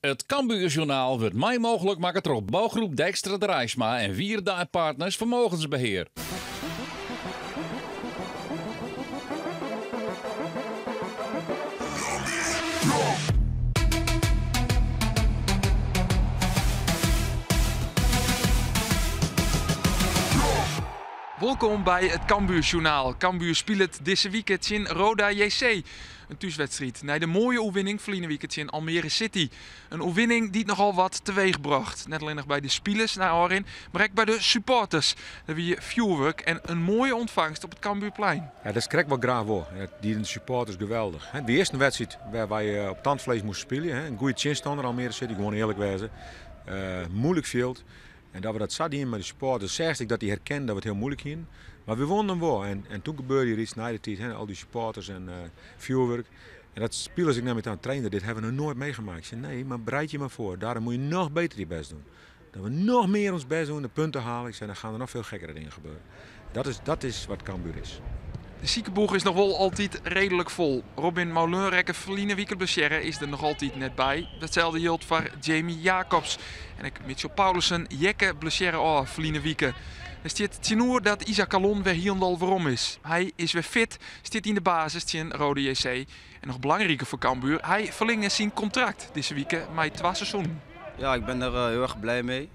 It Cambuur Sjoernaal wurdt mei mooglik makke troch Bouwgroep Dijkstra Draisma en Wierda en Partners Vermogensbeheer. Wolkom by it Cambuur Sjoernaal. Cambuur spilet dizze wike tsjin Roda JC. In thúswedstriid nei de moaie oerwinning ferline wike tsjin Almere City. In oerwinning dy't nochal wat teweech brocht. Net allinnich by de spilers nei ôfrin, mar ek by de supporters. Der wie fjoerwurk en in moaie ûntfangst op it Cambuurplein. Ja, dat is krekt wat graach wol. Die de supporters geweldich. De earste wedstriid wêr wy op tandvlees moasten spylje, in goede tsjinstanner Almere City, gewoan earlik wêze. Moeilik fjild. En dat we dat sa dienen mei de supporters, seachst ek dat dy herkenden dat we it hiel moeilik hienen. Mar we wonnen wol. En toen gebeurde der iets nei de tiid, hè, al die supporters en fjoerwurk. En dat spilers ek nei my ta, trainer, dit hebben we nog nooit meegemaakt. Ik zei, nee, maar bereid je maar voor. Daarom moet je nog beter je best doen. Dat we nog meer ons best doen, de punten halen. Ik zei, dan gaan er nog veel gekkere dingen gebeuren. Dat is wat Cambuur is. De sikeboech is noch wol altyd reedlik fol. Robin Maulun rekke ferline wike blessearre, is der noch altyd net by. Datselde jildt foar Jamie Jacobs. En ek Mitchell Paulissen heakke blessearre ôf ferline wike. Der stiet tsjinoer dat Isaac Kallon wer hielendal werom is. Hy is wer fit, stiet yn de basis tsjin Roda JC. En noch belangriker foar Cambuur, hy ferlinge syn kontrakt dizze wike mei twa seizoenen. Ja, ik ben er heel erg blij mee.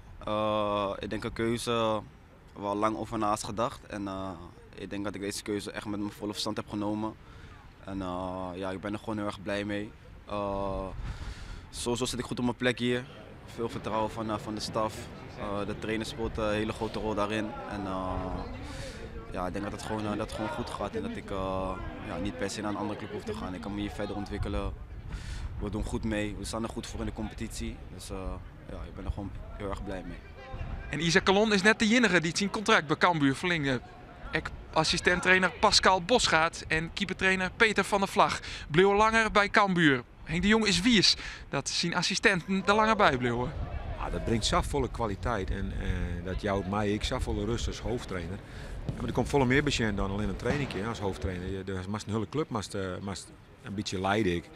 Ik denk een keuze wel lang over na is gedacht. En ik denk dat ik deze keuze echt met mijn volle verstand heb genomen. En ja, ik ben er gewoon heel erg blij mee. Sowieso zit ik goed op mijn plek hier. Veel vertrouwen van de staf. De trainer speelt een hele grote rol daarin. En ja, ik denk dat het gewoon goed gaat en dat ik ja, niet per se naar een andere club hoef te gaan. Ik kan me hier verder ontwikkelen. We doen goed mee. We staan er goed voor in de competitie. Dus ja, ik ben er gewoon heel erg blij mee. En Isaac Kallon is net de enige die zijn contract bij Cambuur verlengde. Ek assistent-trainer Pascal Bosschaart en keepertrainer Peter van der Vlag bleven langer bij Cambuur. Henk de Jong is wies dat zijn assistenten er langer bij bleven. Ja, dat brengt zoveel kwaliteit en dat jouwt mij ik zoveel rust als hoofdtrainer. Ja, maar er komt volle meer bij dan alleen een trainingje als hoofdtrainer. Er mast een hele club mast een beetje leiden. Ik.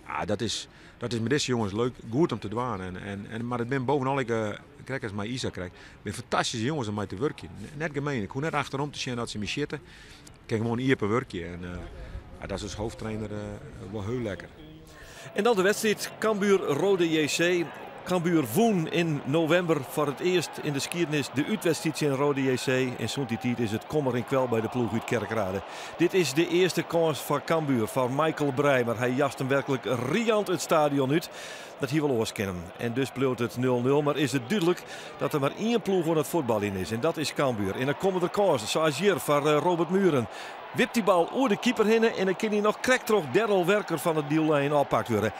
Ja, dat is met deze jongens leuk, goed om te doen. Maar het ben bovenal, ik krijg als mij Isaac krijg, ben fantastische jongens om mij te werken. Net gemeen, ik hoef net achterom te zien dat ze me zitten. Ik kan gewoon hier per werkje. En ja, dat is als hoofdtrainer wel heel lekker. En dan de wedstrijd Cambuur Roda JC. Cambuur won in november voor het eerst in de geschiedenis de uitwedstrijd in Roda JC. En zo'n die tijd is het kommer en kwel bij de ploeg uit Kerkrade. Dit is de eerste kans voor Cambuur, van Michael Breij. Maar hij jast hem werkelijk riant het stadion uit. Dat hier wel oors kennen. En dus bleef het 0-0. Maar is het duidelijk dat er maar één ploeg aan het voetbal in is. En dat is Cambuur. En dan komen er kansen, zoals hier voor Robert Mühren. Wipt die bal oer de keeper heen en dan kan hij nog krek terug Daryl Werker van het deellijn oppakt worden.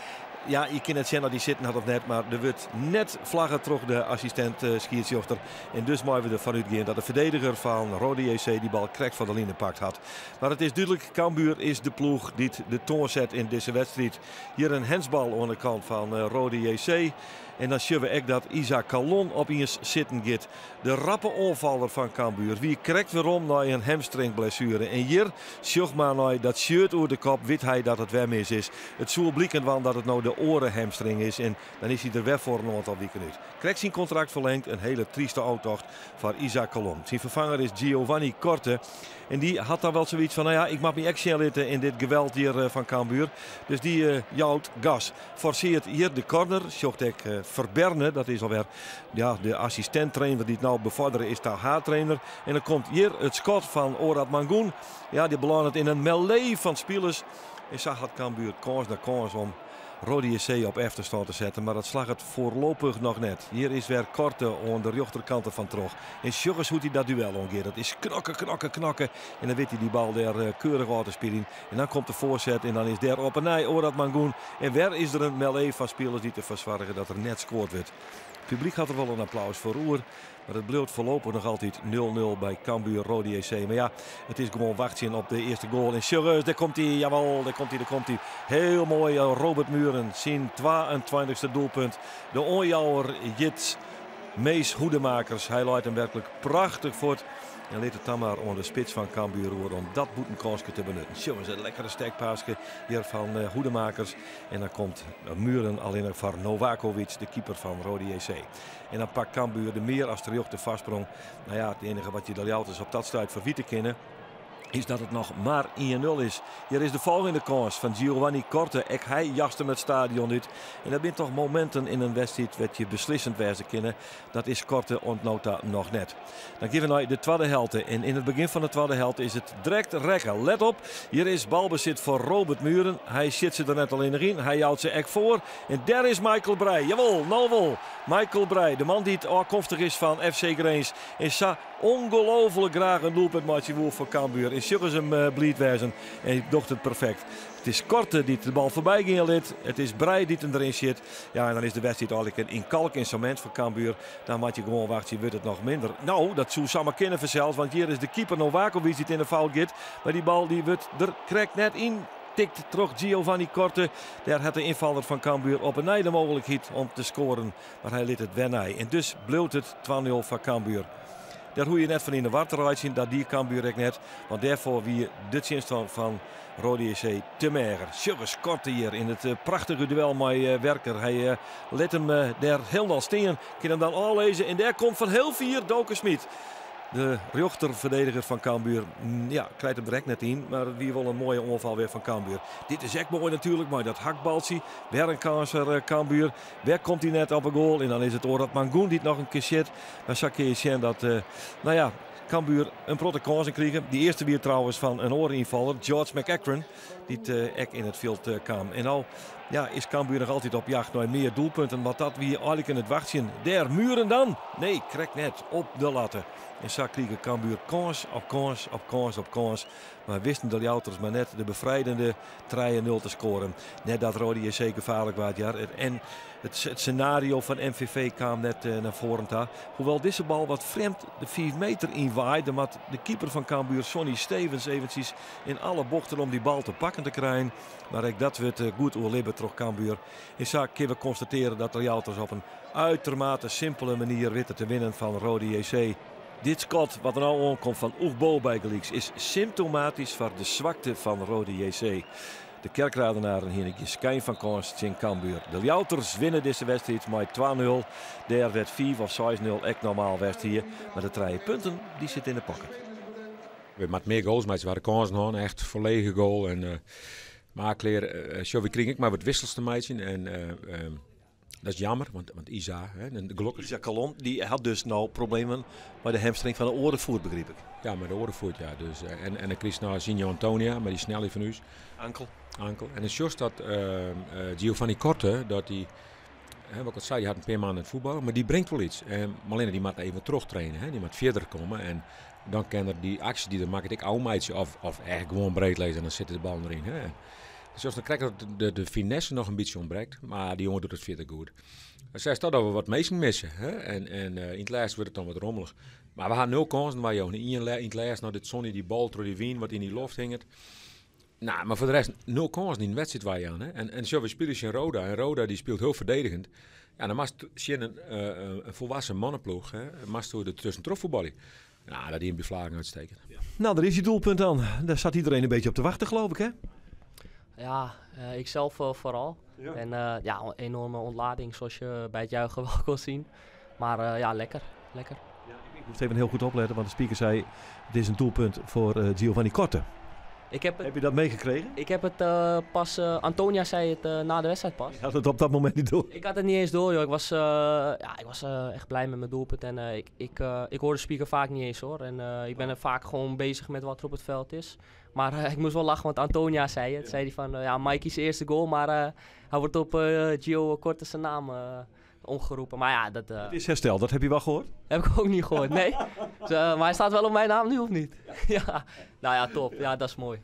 Ja, je kan het zien dat hij zitten had of net, maar er wordt net vlaggen terug de assistent scheidsrechter. En dus mogen we ervan uitgaan dat de verdediger van Roda JC die bal krek van de lijn gepakt had. Maar het is duidelijk, Cambuur is de ploeg die de toon zet in deze wedstrijd. Hier een hensbal aan de kant van Roda JC. En dan zien we ook dat Isaac Kallon opeens zitten gaat. De rappe aanvaller van Cambuur. Wie krijgt weerom naar een hamstringblessure. En hier, zocht maar naar dat shirt over de kop, weet hij dat het weer mis is. Het zou blijken want dat het nou de orenhamstring is. En dan is hij er weer voor een aantal weken uit. Krijgt zijn contract verlengd. Een hele trieste uittocht voor Isaac Kallon. Zijn vervanger is Giovanni Korte. En die had dan wel zoiets van, nou ja, ik mag me echt zitten in dit geweld hier van Cambuur. Dus die jouwt gas. Forceert hier de corner. Zocht ik Verberne, dat is alweer, ja, de assistent-trainer die het nou bevorderen is daar haar trainer. En dan komt hier het schot van Orad Mangoen. Ja, die belandt in een melee van spelers. En zag had Cambuur kans na kans om Roda JC op efterstand te zetten, maar dat slag het voorlopig nog net. Hier is weer Korte aan de rechterkant van terug. En sjoggens hoe hij dat duel omgeeft. Dat is knokken, knokken, knokken. En dan weet hij die bal daar keurig uit te spelen. En dan komt de voorzet en dan is daar op een nij Orad Mangoen. En weer is er een melee van spelers die te verzorgen dat er net scoord wordt. Het publiek had er wel een applaus voor oer. Maar het bleef voorlopig nog altijd 0-0 bij Cambuur Roda JC. Maar ja, het is gewoon wachten op de eerste goal. En serieus, daar komt hij, jawel, daar komt hij, daar komt hij. Heel mooi, Robert Mühren, zijn 22e doelpunt. De onjouwer Jits Mees Hoedemakers. Hy leit him werklik prachtich fuort en lit it dan mar oan de spits fan Cambuur oer om dat bûtenkânske te benutten. Sjoch ris, in lekkere stekpaaske hjir fan Hoedemakers. En dan komt Mühren allinnich foar Novakovic, de keeper fan Roda JC. En dan pakt Cambuur de mear as terjochte foarsprong. Nou ja, it iennige wat je de Ljouwerters op dat stuit ferwite kinne, is dat it noch mar 1-0 is. Hjir is de folgjende kâns fan Giovanni Korte. Ek hy jast him it stadion út. En dat binne toch mominten yn in wedstriid wêr't je beslissend wêze kinne. Dat is Korte oant no ta noch net. Dan gean we nei de twadde helte. En yn it begjin fan de twadde helte is it direkt rekke. Let op, hjir is balbesit foar Robert Mühren. Hy sjit se der net allinnich yn, hy jout se ek foar. En dêr is Michael Breij. Jawol, no wol. Michael Breij, de man dy't ôfkomstich is fan FC Grins en sa ongelooflik graach in doelpunt meitsje woe foar Cambuur. En sjogge se him bliid wêzen en hy docht it perfekt. It is Korte dy't de bal foarby gean lit. It is Breij dy't him deryn sjit. Ja, en dan is de wedstriid eigentlik in kalk en semint foar Cambuur. Dan moat je gewoan wachtsje, wurdt it noch minder. No, dat soe samar kinne fansels, want hjir is de keeper Novakovic dy't yn de fout giet. Mar dy bal dy wurdt der krekt net yn tikt troch Giovanni Korte. Dêr hat de ynfaller fan Cambuur op 'e nij de mooglikheid om te skoaren, mar hy lit it wer nei. En dus bliuwt it 2-0 foar Cambuur. Dêr hoege je net fan yn de war te reitsjen, dat die Cambuur ek net, want dêrfoar wie de tsjinstân fan Roda JC te meager. Sjoch ris, Korte hjir yn it prachtige duel mei Werker. Hy lit him dêr hielendal stean, kin him dan ôflizze en dêr komt fan hiel fier Doke Schmidt. De rjochterferdediger fan Cambuur, ja, krijt him der ek net yn, mar it wie wol in moaie oanfal wer fan Cambuur. Dit is ek moai natuerlik mei dat hakbaltsje. Wer in kâns foar Cambuur. Wer komt hy net op 'e goal en dan is it Oratmangoen dy't noch in kear sjit. Mar sa kinne je sjen dat, nou ja, Cambuur in protte kânsen krige. Dy earste wie trouwens fan in oare ynfaller, George McEachran, dy't ek yn it fjild kaam. En no, ja, is Cambuur noch altyd op jacht nei mear doelpunten, want dat wie eigentlik in it wachtsjen. Dêr, Mühren dan! Nee, krekt net. Op de latte. En sa krige Cambuur kâns op kâns op kâns op kâns. Mar wisten de Ljouwerters mar net de befrijdende 3-0 te skoaren. Net dat Roda JC gefaarlik waard, ja. En it senario fan MVV kaam net nei foaren ta. Hoewol dizze bal wat frjemd de 5 meter ynwaaide, moat de keeper fan Cambuur, Sonny Stevens, eventsjes yn alle bochten om dy bal te pakken te krijen. Mar ek dat wurdt goed oerlibbe troch Cambuur. En sa kinne we konstatearje dat de Ljouwerters op in uitermate simpele manier witte te winnen fan Roda JC. Dit skot wat der no oankomt fan Ugbo bygelyks is symptomatysk foar de swakte fan Roda JC. De Kerkradenaren hiene gjin skyn fan kâns tsjin Cambuur. De Ljouwerters winne dizze wedstriid mei 2-0. Dêr wêr't 5 of 6-0 ek normaal west hie. Mar de trije punten dy sitte yn de pocket. We moatte mear goals meitsje. We hadden kânsen hân, echt folledige goal. En, mar klear, sjoch, we krigen ek mar wat wissels te meitsjen. En dat is jammer, want Isa, hè, en gelokkich. Isa Kallon, dy hat dus no problemen mei de hamstring fan de oare foet, begryp ik. Ja, mei de oare foet, ja. Dus, en dan krijst no Zinho Antonia, mei dy snelheid fan ús. Ankel. Ankel. En dan sjochst dat Giovanni Korte, dat dy, hè, wat ik al sei, dy hat in pear maanden net fuotballe, mar dy bringt wol iets. En, mar allinne, dy moat even trochtraine, hè. Dy moat fierder komme en dan kin er dy aksje dy't er makket ek ôfmeitsje of echt gewoan breed lizze en dan sitte de ballen deryn. Hè. Dus as dan krekt dat de finesse noch in bytsje ûntbrekt, mar dy jonge docht it fierder goed. Dan seist toch dat we wat minsken misse. Hè? En yn it lêst wurdt it dan wat rommelich. Mar we ha nul kânsen wy joune. Ien yn it lêst noch dat Sonny dy bal troch dy wyn wat yn dy loft hinget. Nou, mar foar de rest nul kânsen yn de wedstriid wy jaan. Hè? En sjoch, we spylje tsjin Roda en Roda dy spilet hiel ferdedigend. Ja, dan moatst tsjin in volwassen manneploech, hè, moatst der tuskentroch fuotbalje. Nou, dat die hem by vlagen uitstekend. Ja. Nou, daar is je doelpunt dan. Daar zat iedereen een beetje op te wachten, geloof ik, hè? Ja, ik zelf vooral. Ja. En ja, enorme ontlading, zoals je bij het juichen wel kon zien. Maar ja, lekker, lekker. Ja, ik moest even heel goed opletten, want de speaker zei... het is een doelpunt voor Giovanni Korte. Ik heb het, heb je dat meegekregen? Ik heb het pas... Antonia zei het na de wedstrijd pas. Je had het op dat moment niet door? Ik had het niet eens door, joh. Ik was echt blij met mijn doelpunt. En ik hoor de speaker vaak niet eens, hoor. En ik ben er vaak gewoon bezig met wat er op het veld is. Maar ik moest wel lachen, want Antonia zei het. Zei hij van, ja, Mikey's eerste goal, maar hij wordt op Gio Korte zijn naam omgeroepen. Maar ja, dat, Het is hersteld, dat heb je wel gehoord? Heb ik ook niet gehoord, nee. Dus, maar hij staat wel op mijn naam nu, of niet? Ja. Ja. Nou ja, top. Ja, dat is mooi.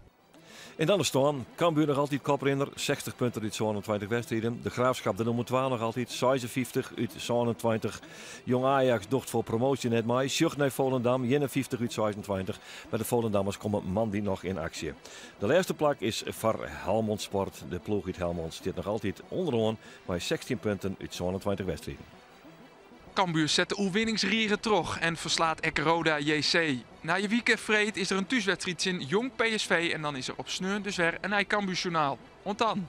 En dan de stân. Cambuur noch altyd koprinner, 60 punten út 27 wedstriden. De Graafschap de nûmer 2 noch altyd, 56 út 27. Jong Ajax docht foar promoasje net mei. Sjoch nei Volendam, 51 út 26. Mar de Volendammers komme moandei noch yn aksje. De lêste plak is foar Helmond Sport. De ploech út Helmond stiet noch altyd ûnderoan mei 16 punten út 27 wedstriden. Cambuur set de oerwinningsrige troch en ferslaat ek Roda JC. Nije wike freed is der in thúswedstriid tsjin Jong PSV en dan is der op sneon dus wer in nij Cambuur Sjoernaal. Oant dan!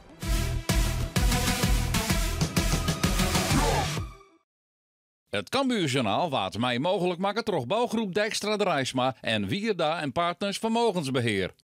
It Cambuur Sjoernaal waard mei mooglik makke troch bougroep Dijkstra Draisma en Wierda en Partners Vermogensbeheer.